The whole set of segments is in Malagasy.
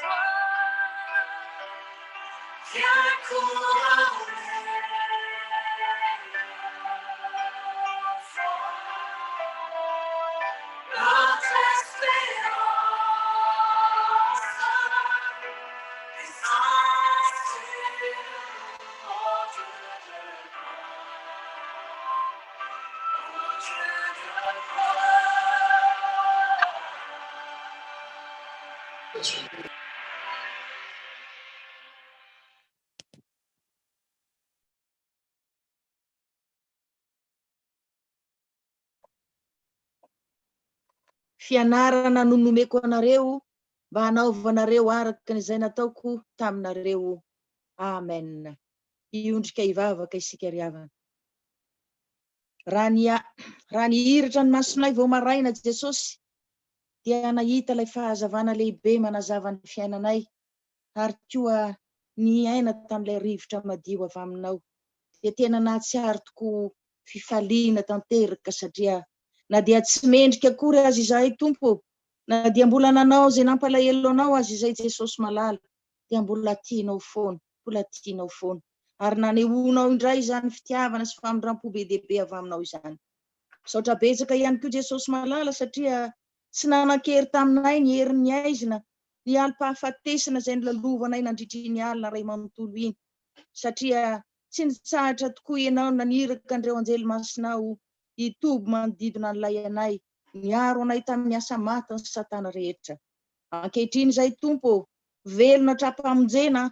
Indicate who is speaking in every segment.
Speaker 1: Viens couronner notre espérance, puissance ô Dieu de gloire, ô Dieu de gloire.
Speaker 2: Fianarana no nomeko anareo mba hanaovanareo araka izay nataoko taminareo. Amen. Hiondrika hivavaka isika ry havana. Raha ny raha nihiratra ny masonay vao maraina Jesosy dia nahita ilay fahazavana lehibe manazava ny fiainanay ary koa niaina tamin'ilay rivotra madio avy aminao dia tena nahatsiaro tokoa fifaliana tanteraka satria na dia tsy mendrika akory aza izahay Tompo ô, na dia mbola nanao izay nampalahelo Anao aza izay Jesosy malala dia mbola tianao foana, mbola tianao foana ary nanehoanao indray izany fitiavana sy famindrampo be dia be avy aminao izany. Misaotra betsaka ihany koa Jesosy malala satria tsy nanan-kery taminay ny herin'ny aizina, ny alim-pahafatesana izay nolalovanay nandritra iny alina iray manontolo iny satria tsy nitsahatra tokoa Ianao naniraka an'ireo anjely masinao hitoby manodidina an'ilay anay, niaro anay tamin'ny asa matin'i Satana rehetra. Ankehitriny izahay Tompo ô, velona hatrampamonjena,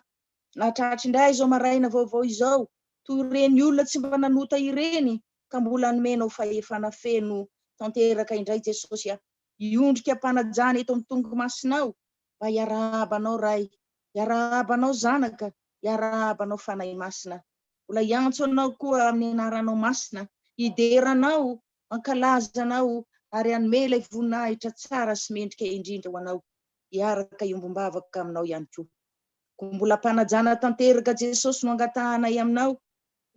Speaker 2: nahatratra indray izao maraina vaovao izao, toy ireny olona tsy mba nanota ireny, ka mbola nomenao fahefana feno tanteraka indray Jesosy a, hiondrika am-panajana eto amin'ny tongo-masinao, mba hiarahaba Anao Ray, hiarahaba Anao Zanaka, hiarahaba Anao Fanahy Masina. Mbola hiantso Anao koa amin'ny anaranao masina, hidera Anao, hankalaza Anao ary hanome ilay voninahitra tsara sy mendrika indrindra ho Anao, hiaraka hiombom-bavaka Aminao ihany koa. Koa mbola am-panajana tanteraka Jesosy no angatahanay Aminao,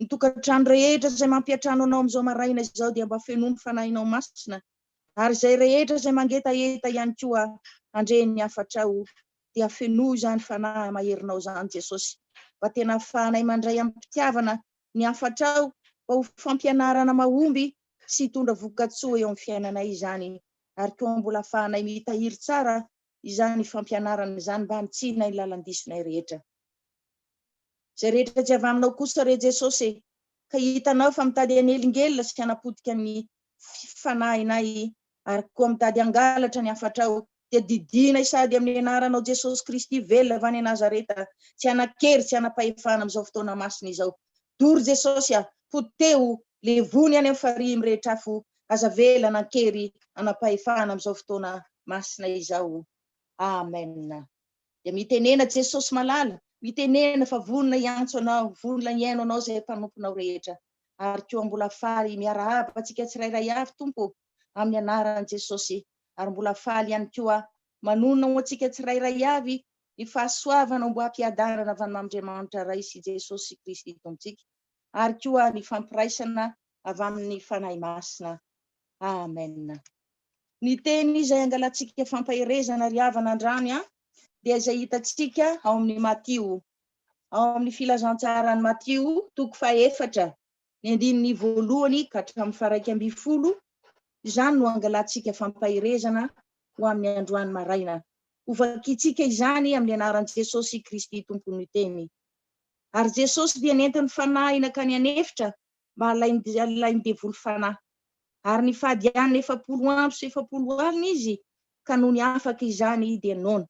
Speaker 2: ny tokantrano rehetra izay mampiantrano Anao amin'izao maraina izao dia mba fenoy ny Fanahinao Masina, ary izay rehetra izay mangetaheta ihany koa handre ny hafatrao dia fenoy izany Fanahy maherinao izany Jesosy mba tena ahafahanay mandray amim-pitiavana ny hafatrao mba ho fampianarana mahomby sy hitondra vokatsoa eo amin'ny fiainanay izany ary koa mbola ahafahanay mitahiry tsara izany fampianarana izany mba hanitsiana ny lalan-disonay rehetra. Izay rehetra tsy avy aminao kosa re Jesosy e, ka hitanao fa mitady hanelingelina sy hanapotika ny fanahinay ary koa mitady hangalatra ny hafatrao dia didinay sady amin'ny anaranao Jesosy Kristy velona avy any Nazareta tsy hanan-kery tsy hanam-pahefana amin'izao fotoana masina izao. Dory Jesosy a, poteho, levony any amin'ny farihy mirehitra afo, aza avela hanan-kery hanam-pahefana amin'izao fotoana masina izao. Amen. Dia mitenena Jesosy malala, mitenena fa vonona hiantso anao, vonona hihaino anao izay mpanomponao rehetra. Ary koa mbola faly miarahaba antsika tsirairay avy Tompo ô, amin'ny anaran'i Jesosy. Ary mbola faly ihany koa manonona ho antsika tsirairay avy ny fahasoavana ombam-piadanana avy amin'Andriamanitra Ray sy Jesosy Kristy Tompontsika, ary koa ny fampiraisana avy amin'ny Fanahy Masina. Amen. Ny teny izay angalantsika fampaherezana ry havana andrany an, dia izay hitantsika ao amin'ny Matio, ao amin'ny filazantsaran'i Matio, toko fahefatra, ny andininy voalohany ka hatramin'ny faha-11, izany no angalantsika fampaherezana ho amin'ny androany maraina. Hovakintsika izany amin'ny anaran'i Jesosy Kristy Tompon'ny Teny. Ary Jesosy dia nentin'ny Fanahy nankany an'efitra mba halain'ny devoly fanahy. Ary nifady hanina 40 andro sy 40 alina izy, ka nony afaka izany dia noana.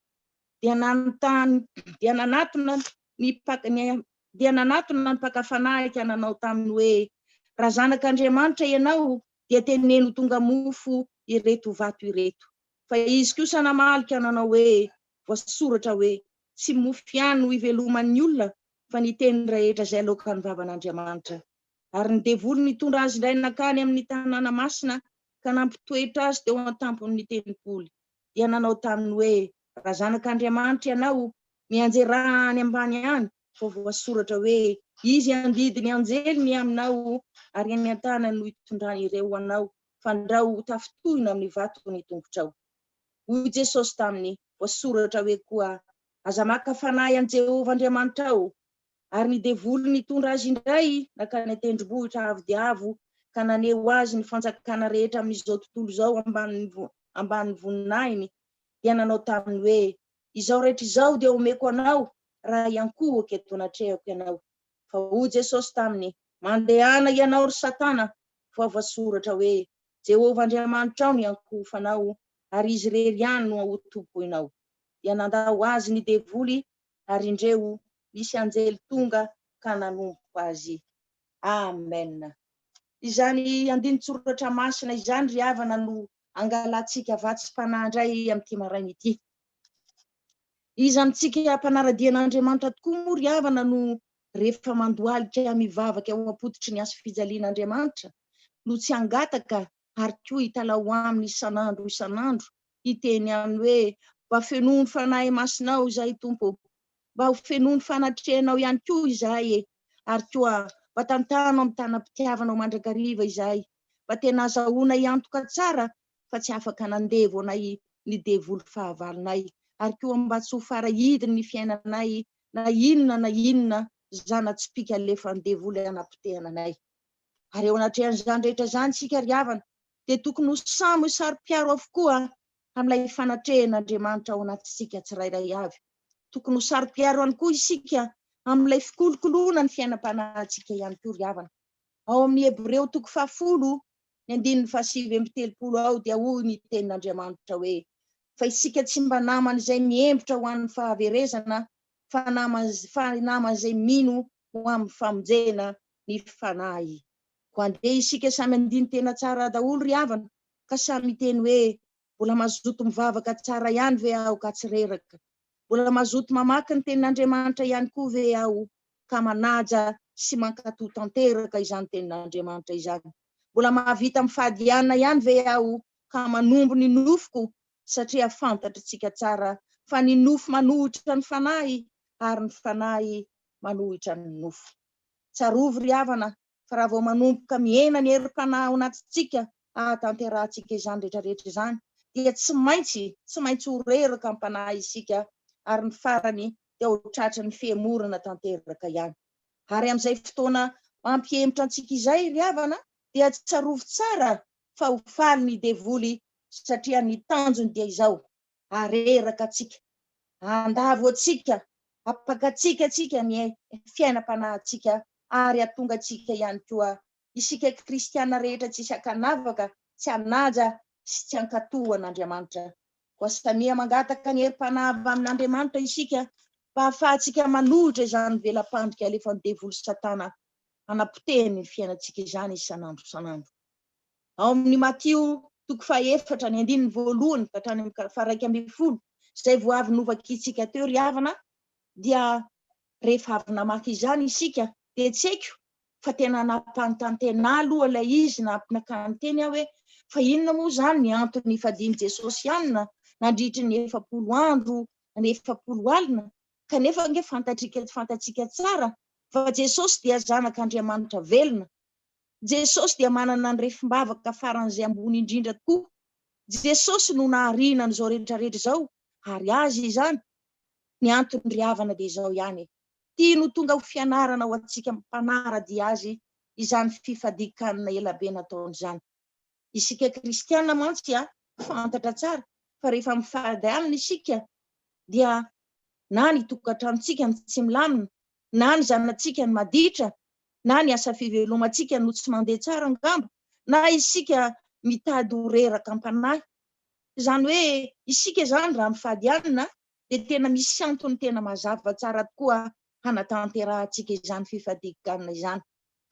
Speaker 2: Dia nanontany, dia nanatona ny dia nanatona ny mpaka fanahy ka nanao taminy hoe, Raha Zanak'Andriamanitra ianao, dia teneno ho tonga mofo ireto vato ireto. Fa izy kosa namaly ka nanao hoe, Voasoratra hoe, Tsy mofo ihany no iveloman'ny olona, fa ny teny rehetra izay aloakan'ny vavan'Andriamanitra. Ary ny devoly nitondra azy indray nankany amin'ny tanàna masina ka nampitoetra azy teo an-tampon'ny tempoly, dia nanao taminy hoe, Raha Zanak'Andriamanitra ianao, mianjerà any ambany any, fa voasoratra hoe, Izy handidy ny anjeliny aminao, ary any an-tanany no hitondrany ireo ho anao, fandrao ho tafintohina amin'ny vato ny tongotrao. Hoy Jesosy taminy, Voasoratra hoe koa, Aza maka fanahy an'i Jehovah Andriamanitrao. Ary ny devoly nitondra azy indray nankany an-tendrombohitra avo dia avo ka naneho azy ny fanjakana rehetra amin'izao tontolo izao ambanin'ny voninahiny, dia nanao taminy hoe, Izao rehetra izao dia omeko anao raha hiankohoka eto anatrehako ianao. Fa hoy Jesosy taminy, Mandehana ianao, ry Satana, fa voasoratra hoe, Jehovah Andriamanitrao no hiankohofanao, ary Izy irery ihany no hotompoinao. Dia nandao azy ny devoly, ary indreo, nisy anjely tonga ka nanompo azy. Amen. Izany andinin-tsoratra masina izany ry havana no angalantsika vatsim-panahy indray amin'ity maraina ity. Iza amintsika mpanara-dia an'Andriamanitra tokoa moa ry havana no rehefa mandohalika mivavaka eo am-pototry ny hazo fijalian'Andriamanitra no tsy hangataka ary koa hitalaho aminy isan'andro isan'andro hiteny aminy hoe mba fenoy ny Fanahy Masinao izahay Tompo ô, mba ho fenoy ny fanatrehanao ihany koa izahay e, ary koa mba tantano amin'ny tanam-pitiavanao mandrakariva izahay, mba tena azahoanay antoka tsara fa tsy afaka nandevo anay ny devoly fahavalonay, ary koa mba tsy ho farahidiny ny fiainanay na inona na inona zana-tsipìka alefan'ny devoly hanapotehana anay. Ary eo anatrehan'izany rehetra izany isika ry havana dia tokony ho samy ho saro-piaro avokoa amin'ilay fanatrehan'Andriamanitra ao anatintsika tsirairay avy. Tokony ho saro-piaro ihany koa isika amin'ilay fikolokoloana ny fiainam-panahintsika ihany koa ry havana. Ao amin'ny Hebreo toko fahafolo, ny andininy fahasivy amby telopolo ao dia hoy ny tenin'Andriamanitra hoe, Fa isika tsy mba naman'izay mihembotra ho an'ny fahaverezana, fa naman'izay mino ho amin'ny famonjena ny fanahy. Koa andeha isika samy handini-tena tsara daholo ry havana ka samy hiteny hoe mbola mazoto mivavaka tsara ihany ve aho ka tsy reraka? Mbola mazoto mamaky ny tenin'Andriamanitra ihany koa ve aho ka manaja sy mankatò tanteraka izany tenin'Andriamanitra izany? Mbola mahavita mifady hanina ihany ve aho ka manombo ny nofoko satria fantatr'tsika tsara fa ny nofo manohitra ny fanahy ary ny fanahy manohitra ny nofo. Tsarovy ry havana fa raha vao manomboka mihena ny herim-panahy ao anatintsika hahatanterahantsika izany rehetra rehetra izany dia tsy maintsy tsy maintsy ho reraka am-panahy isika ary ny farany dia ho tratry ny fihemorana tanteraka ihany. Ary amin'izay fotoana mampihemotra antsika izay ry havana dia tsarovy tsara fa ho faly ny devoly satria ny tanjony dia izao, hareraka antsika, handavo antsika, hampakatsika antsika ny fiainam-panahintsika ary hahatonga antsika ihany koa isika kristiana rehetra tsisy ankanavaka tsy hanaja sy tsy hankatò an'Andriamanitra. Koa samia mangataka ny herim-panahy avy amin'Andriamanitra isika mba hahafahantsika manohitra izany vela-pandrika alefan'ny devoly Satana hanapotehany ny fiainantsika izany isan'andro isan'andro. Ao amin'ny Matio toko fahefatra ny andininy voalohany ka hatrany amin'ny faha-11 izay vao avy novakintsika teo ry havana dia rehefa avy namaky izany isika dia tsy haiko fa tena nampanontany tena ahy aloha ilay izy nampinakany teny aho hoe fa inona moa izany ny antony nifadian'i Jesosy hanina nandritry ny 40 andro ny 40 alina kanefa ange fantatrika fantatsika tsara fa Jesosy dia zanak'Andriamanitra velona Jesosy dia manana ny refim-bavaka faran'izay ambony indrindra tokoa. Jesosy no nahariana an'izao rehetra rehetra izao, ary Azy izany. Ny antony ry havana dia izao ihany e. Tiany ho tonga ho fianarana ho antsika mpanara-dia Azy izany fifadian-kanina elabe nataony izany. Isika kristiana mantsy a, fantatra tsara fa rehefa mifady hanina isika dia na ny tokantranontsika no tsy milamina, na ny zanatsika no maditra, na ny asa fivelomantsika no tsy mandeha tsara angamba, na isika mitady ho reraka am-panahy. Izany hoe isika izany raha mifady hanina dia tena misy antony tena mazava tsara tokoa hanatanterahantsika izany fifadian-kanina izany.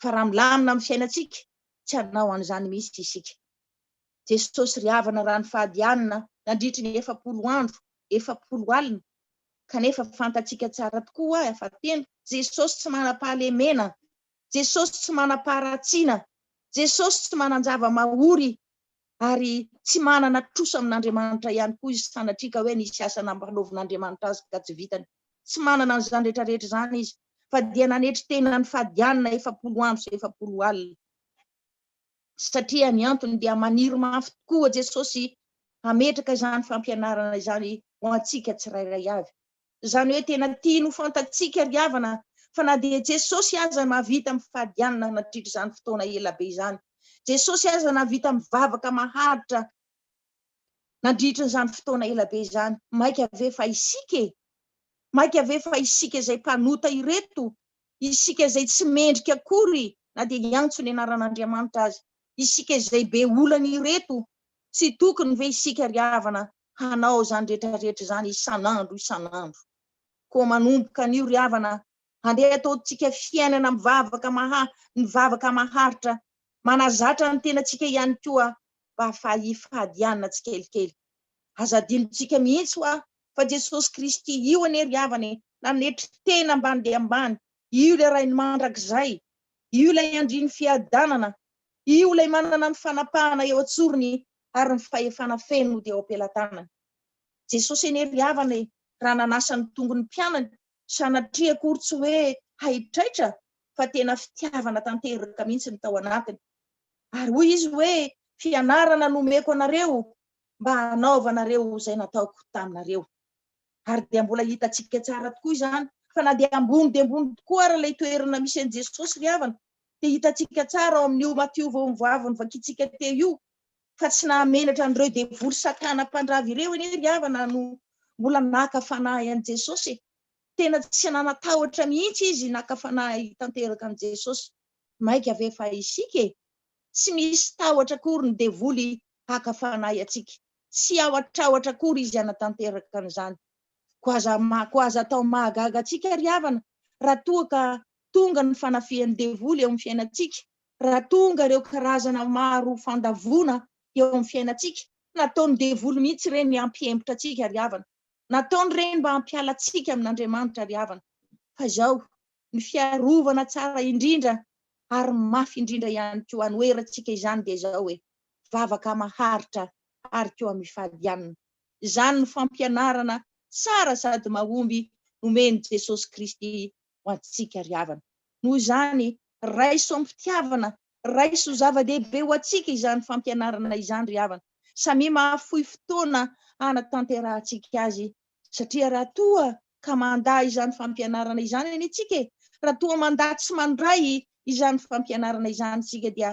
Speaker 2: Fa raha milamina amin'ny fiainantsika, tsy hanao an'izany mihitsy isika. Jesosy ry havana raha nifady hanina nandritry ny 40 andro, 40 alina, kanefa fantatsika tsara tokoa fa tena Jesosy tsy manam-pahalemena, Jesosy tsy manam-paharatsiana, Jesosy tsy manan-java-mahory ary tsy manana trosa amin'Andriamanitra ihany koa izy sanatria ka hoe nisy asa nampanaovin'Andriamanitra azy ka tsy vitany. Tsy manana an'izany rehetra rehetra izany izy fa dia nanetry tena nifady hanina 40 andro sy 40 alina. Satria ny antony dia maniry mafy tokoa Jesosy hametraka izany fampianarana izany ho antsika tsirairay avy. Izany hoe tena tiany ho fantatsika ry havana fa na dia Jesosy aza mahavita mifady hanina nandritra izany fotoana ela be izany, Jesosy aza nahavita mivavaka maharitra nandritra izany fotoana ela be izany, mainka ve fa isika e? Mainka ve fa isika izay mpanota ireto, isika izay tsy mendrika akory na dia hiantso ny anaran'Andriamanitra aza, isika izay be olana ireto, tsy tokony ve isika ry havana hanao izany rehetra rehetra izany isan'andro isan'andro? Koa manomboka anio ry havana, andeha ataontsika fiainana mivavaka maha, ny vavaka maharitra, manazatra ny tenantsika ihany koa mba hifady hanina tsikelikely. Aza adinontsika mihitsy hoa fa Jesosy Kristy io anie ry havana e, nanetry tena ambany dia ambany, io ilay Rainy mandrakizay, io ilay Andrian'ny fiadanana, io ilay manana ny fanapahana eo an-tsorony ary ny fahefana feno dia eo am-pelatanany. Jesosy anie ry havana e, raha nanasa ny tongony mpianany, sanatria akory tsy hoe haitraitra fa tena fitiavana tanteraka mihitsy ny tao anatiny. Ary hoy izy hoe, fianarana no omeko anareo mba hanaovanareo izay nataoko taminareo. Ary dia mbola hitantsika tsara tokoa izany, fa na dia ambony dia ambony tokoa ara ilay toerana misy an'i Jesosy ry havana, dia hitantsika tsara ao amin'io Matio vao avy novakintsika teo io, fa tsy nahamenatra an'ireo devoly satana mpandravy ireo anie ry havana no mbola naka fanahy an'i Jesosy e. Tena tsy nanatahotra mihitsy izy naka fanahy tanteraka an'i Jesosy. Maika ve fa isika e? Tsy misy tahotra akory ny devoly haka fanahy antsika. Tsy ahotrahotra akory izy hanatanteraka an'izany. Koa aza koa aza atao mahagaga antsika ry havana raha toa ka tonga ny fanafihan'ny devoly eo amin'ny fiainantsika, raha tonga ireo karazana maro fandavoana eo amin'ny fiainantsika. Nataon'ny devoly mihitsy ireny hampihemotra antsika ry havana. Nataony ireny mba hampiala antsika amin'Andriamanitra ry havana. Fa izao, ny fiarovana tsara indrindra ary mafy indrindra ihany koa hanoherantsika izany dia izao hoe, vavaka maharitra ary koa mifady hanina. Izany no fampianarana tsara sady mahomby nomen'i Jesosy Kristy ho antsika ry havana. Noho izany, raiso amim-pitiavana, raiso ho zava-dehibe ho antsika izany fampianarana izany ry havana. Samia mahafoy fotoana hanatanterahantsika azy, satria raha toa ka mandà izany fampianarana izany anie tsika e, raha toa mandà tsy mandray izany fampianarana izany tsika dia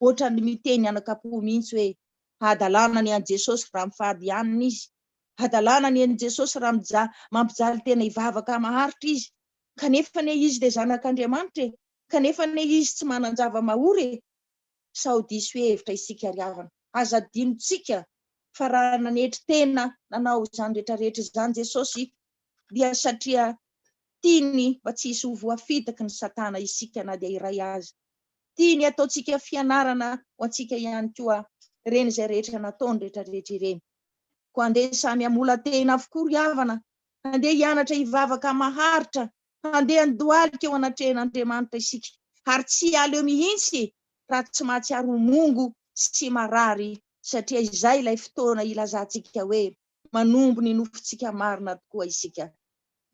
Speaker 2: ohatran'ny miteny anakapo mihitsy hoe hadalana ny an'i Jesosy raha mifady hanina izy, hadalana ny an'i Jesosy raha mija, mampijaly tena hivavaka maharitra izy, kanefa anie izy dia zanak'Andriamanitra e, kanefa anie izy tsy manan-java-mahory e. Sao diso hevitra isika ry havana. Aza adinontsika fa raha nanetry tena nanao izany rehetra rehetra izany Jesosy dia satria tiany mba tsy hisy ho voafitaky ny satana isika na dia iray aza. Tiany hataontsika fianarana ho antsika ihany koa ireny izay rehetra nataony rehetra rehetra ireny. Koa andeha samy hamola-tena avokoa ry havana, andeha hianatra hivavaka maharitra, handeha handohalika eo anatrehan'Andriamanitra isika ary tsy hiala eo mihitsy raha tsy mahatsiaro ho mongo sy marary satria izay ilay fotoana ilazantsika hoe manombo ny nofontsika marina tokoa isika.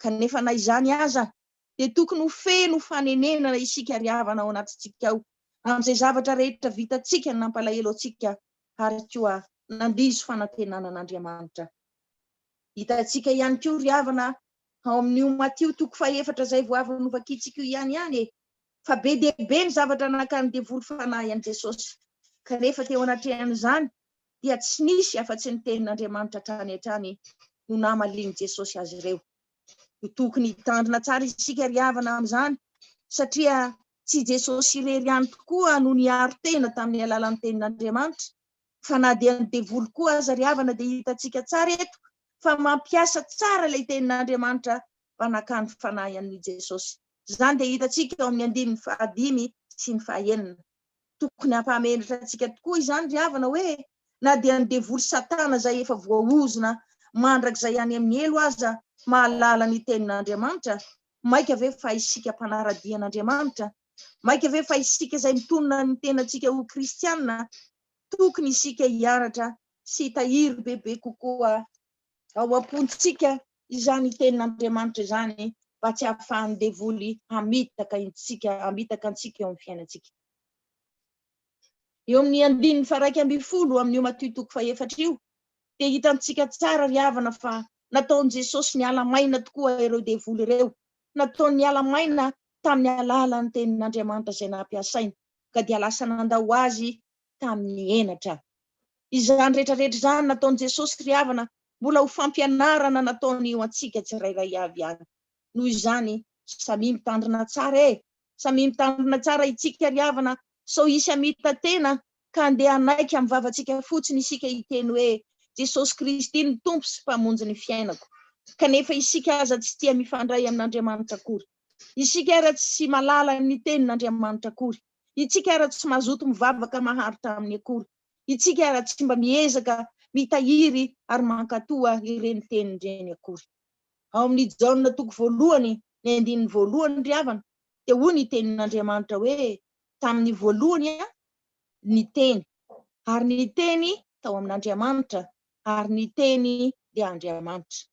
Speaker 2: Kanefa na izany aza dia tokony ho feno fanenenana isika ry havana ao anatintsika ao amin'izay zavatra rehetra vitantsika ny nampalahelo antsika ary koa nandiso fanantenana an'Andriamanitra. Hitantsika ihany koa ry havana ao amin'io Matio toko fahefatra izay vao avy novakintsika io ihany ihany e, fa be dia be ny zavatra nakan'ny devoly fanahy an'i Jesosy, kanefa teo anatrehan'izany dia tsy nisy afa-tsy ny tenin'Andriamanitra hatrany hatrany no namalian'i Jesosy azy ireo. Ho tokony hitandrina tsara isika ry havana amin'izany, satria tsy Jesosy irery ihany tokoa no niaro tena tamin'ny alalan'ny tenin'Andriamanitra, fa na dia ny devoly koa aza ry havana dia hitantsika tsara eto fa mampiasa tsara ilay tenin'Andriamanitra mba nakany fanahy an'i Jesosy. Izany dia hitantsika ao amin'ny andininy fahadimy sy ny fahenina. Tokony hampahamenatra antsika tokoa izany ry havana hoe na dia ny devoly satana izay efa voaozona mandrakizay any amin'ny helo aza mahalala ny tenin'Andriamanitra, mainka ve fa isika mpanara-dia an'Andriamanitra? Mainka ve fa isika izay mitonona ny tenantsika ho kristiana? Tokony isika hianatra sy hitahiry bebe kokoa ao am-pontsika izany tenin'Andriamanitra izany mba tsy hahafahan'ny devoly hamitaka antsika, hamitaka antsika eo amin'ny fiainantsika. Eo amin'ny andininy faha-11 amin'io Matio toko fahefatra io dia hitantsika tsara ry havana fa Nataon'i Jesosy niala maina tokoa ireo devoly ireo. Nataony niala maina tamin'ny alalan'ny tenin'Andriamanitra izay nampiasainy, ka dia lasa nandao azy tamin'ny henatra. Izany rehetra rehetra izany nataon'i Jesosy ry havana, mbola ho fampianarana nataony ho antsika tsirairay avy ihany. Noho izany, samia mitandrina tsara e! Samia mitandrina tsara itsika ry havana sao hisy hamita-tena ka handeha hanaiky amin'ny vavantsika fotsiny isika hiteny hoe Jesosy Kristy no Tompo sy Mpamonjy ny fiainako. Kanefa isika aza tsy tia mifandray amin'Andriamanitra akory. Isika ara tsy malala ny tenin'Andriamanitra akory. Itsika ara tsy mazoto mivavaka maharitra aminy akory. Itsika ara tsy mba miezaka mitahiry ary mankatoa ireny teny ireny akory. Ao amin'ny Jaona toko voalohany ny andininy voalohany ry havana dia hoy ny tenin'Andriamanitra hoe tamin'ny voalohany ny teny ary ny teny tao amin'Andriamanitra ary ny teny dia Andriamanitra.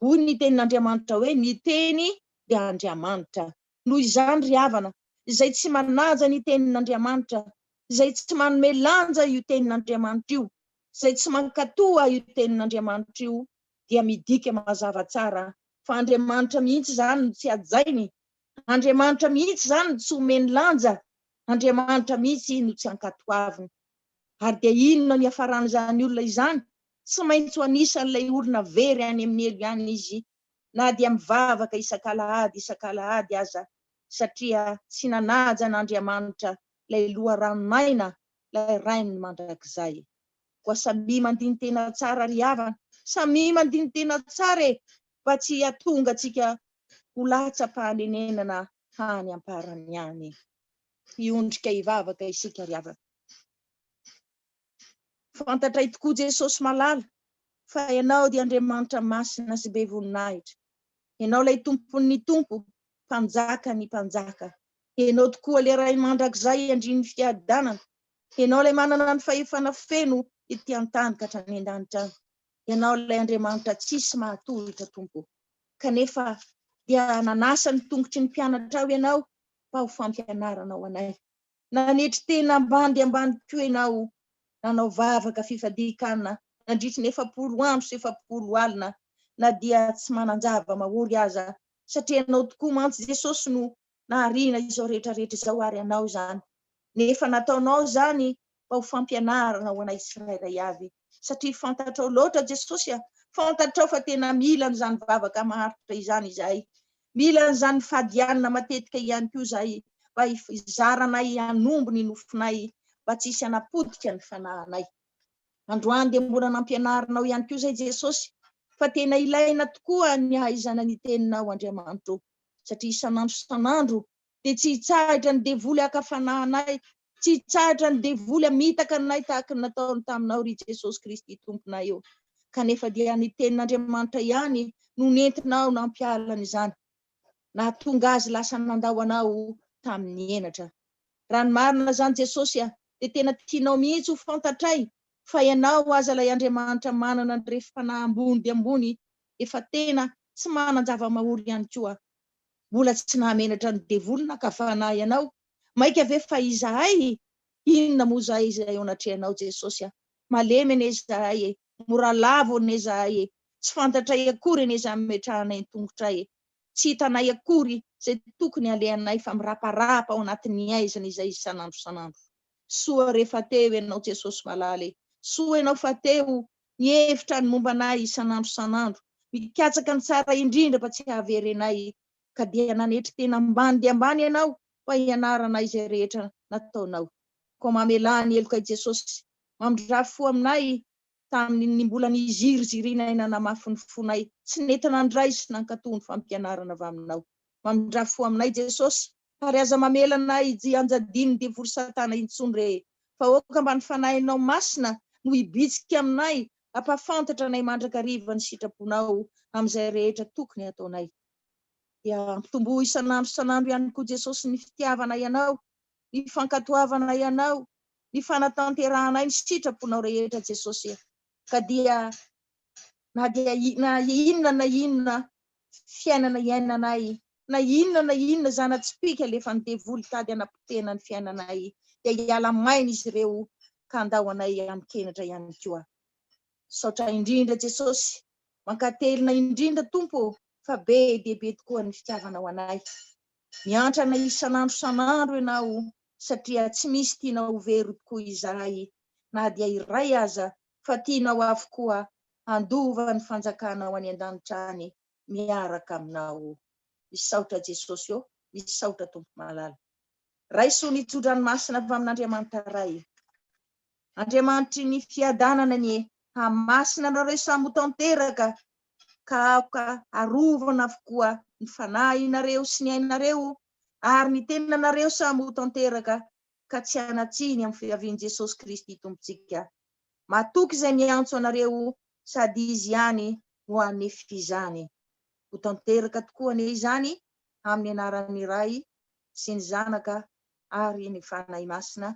Speaker 2: Hoy ny tenin'Andriamanitra hoe ny teny dia Andriamanitra. Noho izany ry havana, izay tsy manaja ny tenin'Andriamanitra, izay tsy manome lanja io tenin'Andriamanitra io, izay tsy mankatoa io tenin'Andriamanitra io dia midika mazava tsara fa Andriamanitra mihitsy izany no tsy hajainy, Andriamanitra mihitsy izany no tsy omeny lanja, Andriamanitra mihitsy no tsy ankatoaviny. Ary dia inona no hiafaran'izany olona izany? Tsy maintsy ho anisan'ilay olona very any amin'ny helo ihany izy na dia mivavaka isak'alahady isak'alahady aza satria tsy nanaja an'Andriamanitra ilay loharanon'aina, ilay Rain'ny mandrakizay. Koa samia mandini-tena tsara ry havana, samia mandini-tena tsara e, mba tsy hahatonga antsika ho latsa-pahanenenana hany am-parany any. Hiondrika hivavaka isika ry havana. Fantatray tokoa Jesosy malala fa Ianao dia Andriamanitra masina sy be voninahitra. Ianao ilay Tompon'ny Tompo, Mpanjakan'ny mpanjaka. Ianao tokoa ilay Ray mandrakizay Andrian'ny fiadanana. Ianao ilay manana ny fahefana feno ety an-tany ka hatrany an-danitra any. Ianao ilay Andriamanitra tsisy mahatohitra Tompo. Kanefa dia nanasa ny tongotry ny mpianatrao Ianao mba ho fampianarana ho anay. Nanetry tena ambany dia ambany koa ianao, nanao vavaka fifadian-kanina nandritry ny 40 andro sy 40 alina, na dia tsy manan-java-mahory aza, satria Ianao tokoa mantsy Jesosy no nahariana izao rehetra rehetra izao ary Anao izany. Nefa nataonao izany mba ho fampianarana ho anay tsirairay avy, satria fantatrao loatra Jesosy a, fantatrao fa tena mila an'izany vavaka maharitra izany izahay, Mila an'izany fadianina matetika ihany koa izahay mba hizaranay hanombo ny nofonay mba tsy hisy hanapotika ny fanahinay. Androany dia mbola nampianarinao ihany koa izay Jesosy fa tena ilaina tokoa ny hahaizana ny teninao Andriamanitro satria isan'andro isan'andro dia tsy hitsahatra ny devoly haka fanahy anay, tsy hitsahatra ny devoly hamitaka anay tahaka ny nataony taminao ry Jesosy Kristy Tomponay ô. Kanefa dia ny tenin'Andriamanitra ihany no nentinao nampialana izany, nahatonga azy lasa nandao anao tamin'ny henatra. Raha ny marina izany Jesosy a, dia tena tianao mihitsy ho fantatray fa Ianao aza ilay Andriamanitra manana ny refim-panahy ambony dia ambony efa tena tsy manan-java-mahory ihany koa. Mbola tsy nahamenatra ny devoly naka fanahy anao? Maika ve fa izahay? Inona moa izahay izay eo anatrehanao Jesosy a! Malemy anie izahay e! Mora lavo anie izahay e! Tsy fantatray akory anie izay ametrahanay ny tongotray e! Tsy hitanay akory izay tokony halehanay fa miraparapa ao anatin'ny haizina izay isan'andro isan'andro. Soa rehefa teo ianao Jesosy malala e! Soa ianao fa teo mihevitra ny momba anay isan'andro isan'andro, mikatsaka ny tsara indrindra mba tsy hahavery anay, ka dia nanetry tena ambany dia ambany ianao mba hianaranay izay rehetra nataonao. Koa mamelà ny helokay Jesosy, mamindrà fo aminay tamin'ny mbola nizirizirianay nanamafy ny fonay, tsy nety nandray sy nankatò ny fampianarana avy aminao. Mamindrà fo aminay Jesosy, ary aza mamela anay hianjadian'ny devoly satana intsony re, fa aoka mba ny Fanahinao Masina no hibitsika aminay, hampahafantatra anay mandrakariva ny sitraponao amin'izay rehetra tokony hataonay. Dia ampitomboy isan'andro isan'andro ihany koa Jesosy ny fitiavanay Anao, ny fankatoavanay Anao, ny fanatanterahanay ny sitraponao rehetra Jesosy. Ka dia na dia na inona na inona fiainana iainanay, na inona na inona zana-tsipìka alefan'ny devoly hitady hanapotehana ny fiainanay, dia hiala maina izy ireo ka handao anay amin-kenatra ihany koa. Misaotra indrindra Jesosy. Mankatelina indrindra Tompo ô fa be dia be tokoa ny fitiavanao anay. Miantra anay isan'andro isan'andro Ianao satria tsy misy tianao ho very tokoa izahay na dia iray aza fa tianao avokoa handova ny fanjakanao any an-danitra any miaraka aminao. Misaotra Jesosy ô, misaotra Tompo malala. Raiso ny tso-dranomasina avy amin'Andriamanitra Ray. Andriamanitry ny fiadanana anie hamasina anareo samy ho tanteraka ka aoka harovana avokoa ny fanahinareo sy ny ainareo ary ny tenanareo samy ho tanteraka ka tsy hanan-tsiny amin'ny fiavian'i Jesosy Kristy Tompontsika. Matoky izay miantso anareo sady Izy ihany no hanefy izany. Ho tanteraka tokoa anie izany amin'ny anaran'ny Ray sy ny Zanaka ary ny Fanahy Masina.